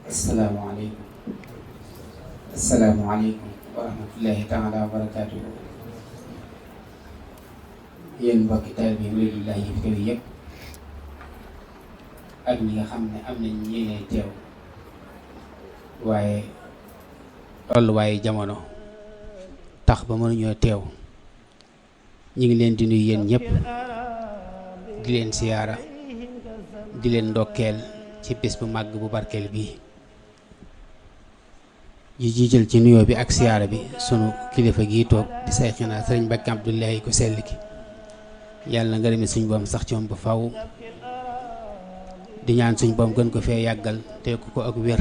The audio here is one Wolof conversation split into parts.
asalaamaaleykum asalaamaaleykum wa rahmatullahi taala wa barakaatuhu. Yéen mbokki taalibe bi walillahi yi fi teew yëpp ak ñi nga xam ne am nañ yéene teew waaye tolluwaaye jamono tax ba mënuñoo teew, ñu ngi leen di nuyu yéen ñëpp di leen siyaara di leen ndokkeel ci bés bu màgg bu barkeel bii. yi jiital ci nuyoo bi ak siyaara bi sunu kilifa gii toog di Sayxina Sëriñ Mbàkke Abdullahi ko sell ki, yàlla nga demee suñ boom sax ci moom ba faw di ñaan suñ boom gën ko fee yàggal te ko ak wér.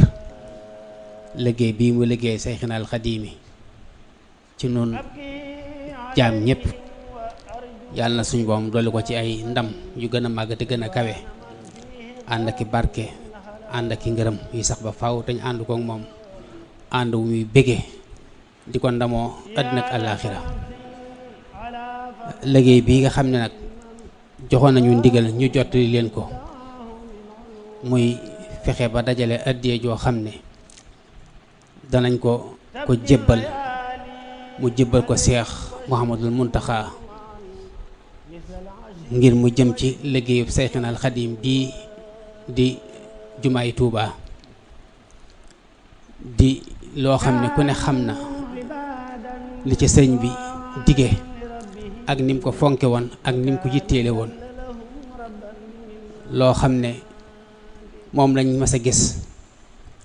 liggéey bii mu liggéey Sayxina al Xadiimi ci nun jaam ñëpp yàlla na suñ boom dolli ko ci ay ndam yu gën a màgg te gën a kawe, ànd ak i barke ànd ak i ngërëm yi sax ba faw te ñu ànd kook moom ànd wu muy bége di ko ndamoo àddina ak àllaaxira. liggéey bii nga xam ne nag joxoon nañu ndigal ñu jottali leen ko, muy fexe ba dajale addiya joo xam ne danañ ko jébbal mu jébbal ko Seex Muhammadul Muntaxa ngir mu jëm ci liggéeyub Sayxina al Xadiim bii di jumaay Tuubaa, di loo xam ne ku ne xam na li ci sëñ bi dige ak nim ko fonke woon ak nim ko yitteele woon, loo xam ne moom lañ mas a gis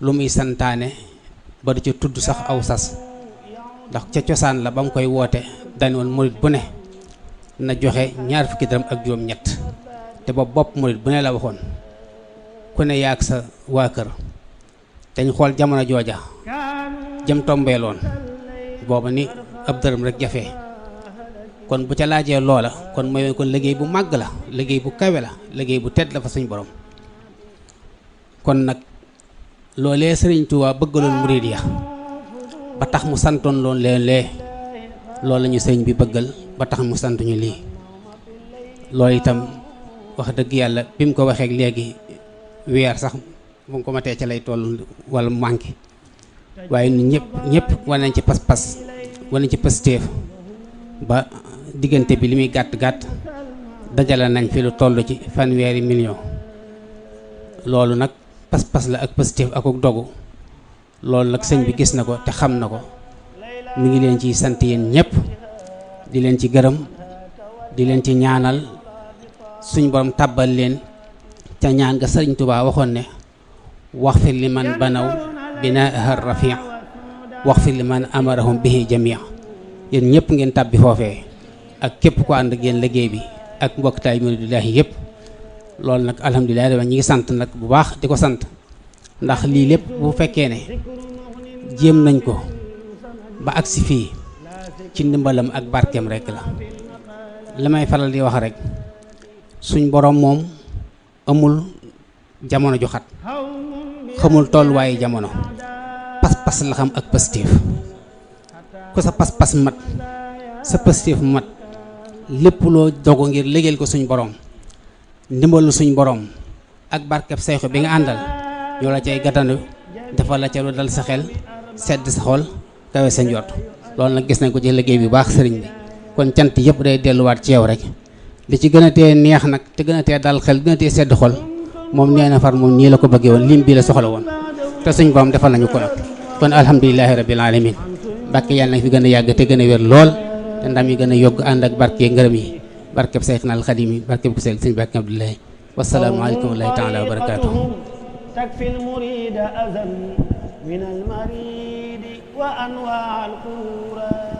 lu muy santaane ba du ca tudd sax aw sas, ndax ca cosaan la ba mu koy woote dañ woon murit bu ne na joxe 20 dërëm ak juróom-ñett, te boobu bopp murit bu ne la waxoon ku ne yaag sa waa kër. dañ xool jamono jooja jëm tombeeloon booba ni ab dërëm rek jafe, kon bu ca laajee loola kon mooy kon liggéey bu màgg la, liggéey bu kawe la, liggéey bu tedd la fa suñ borom. kon nag loolee Sëriñ Tuubaa bëggaloon murid ya ba tax mu santoon loon lee loolu lañu sëriñ bi bëggal ba tax mu sant ñu lii. loolu itam wax dëgg yàlla bi mu ko waxee léegi weer sax bu mu ko matee ca lay toll wala mu manqué, waaye ñun ñëpp wane nañ ci pas-pas wane nañ ci pëstéef ba diggante bi li muy gàtt dajale nañ fi lu toll ci fanweeri million. loolu nag pas-pas la ak pëstéef ak dogu, loolu nag sëñ bi gis na ko te xam na ko, mi ngi leen ciy sant yéen ñëpp di leen ci gërëm di leen ci ñaanal suñ borom tàbbal leen ca ñaan nga Sëriñ Tuubaa waxoon ne waxfir li man banaw binaaha rafi' waxfir li man amarahum bihi jamii. yéen ñëpp ngeen tàbbi foofee ak képp ko ànd ak yéen liggéey bi ak mbokk taay muridullaahi yëpp. loolu nag alhamdulilah ñi ngi sant nag bu baax di ko sant, ndax lii lépp bu fekkee ne jéem nañ ko ba agsi fii ci ndimbalam ak barkeem rek la. li may faral di wax rek suñ borom moom amul jamono ju xat, xamul tolluwaayu jamono, pas-pas la xam ak pëstéef. ku sa pas-pas mat sa pëstéef mat lépp loo dogu ngir liggéeyal ko suñ borom, ndimbalu suñ borom ak barkeb sayxu bi nga àndal ñoo la cay gàttandu defal la ca lu dal sa xel sedd sa xol kawe sa njort. loolu nag gis nañ ko ci liggéey bi baax sëriñ bi, kon cant yëpp day delluwaat ci yow rek. li ci gën a tee neex nag te gën a tee dal xel gën a tee sedd xol moom nee na far moom nii la ko bëggee woon, lim bii la soxla woon te suñ borom defal nañu ko nag. kon alhamdulilahi rabbil alamin. barke yàlla na fi gën a yàgg te gën a wér lool te ndam yi gën a yokk ànd ak barke ngërëm yi, barkeb Sayxina al Xadiim yi, barkeb ku sell Sëñ Mbàkke Abdullahi. wassalaamu aleykum wa rahmatullaahi taala wa barakaatuh. takfi al-muriida azan min al-mariidi wa anwaa al-quraa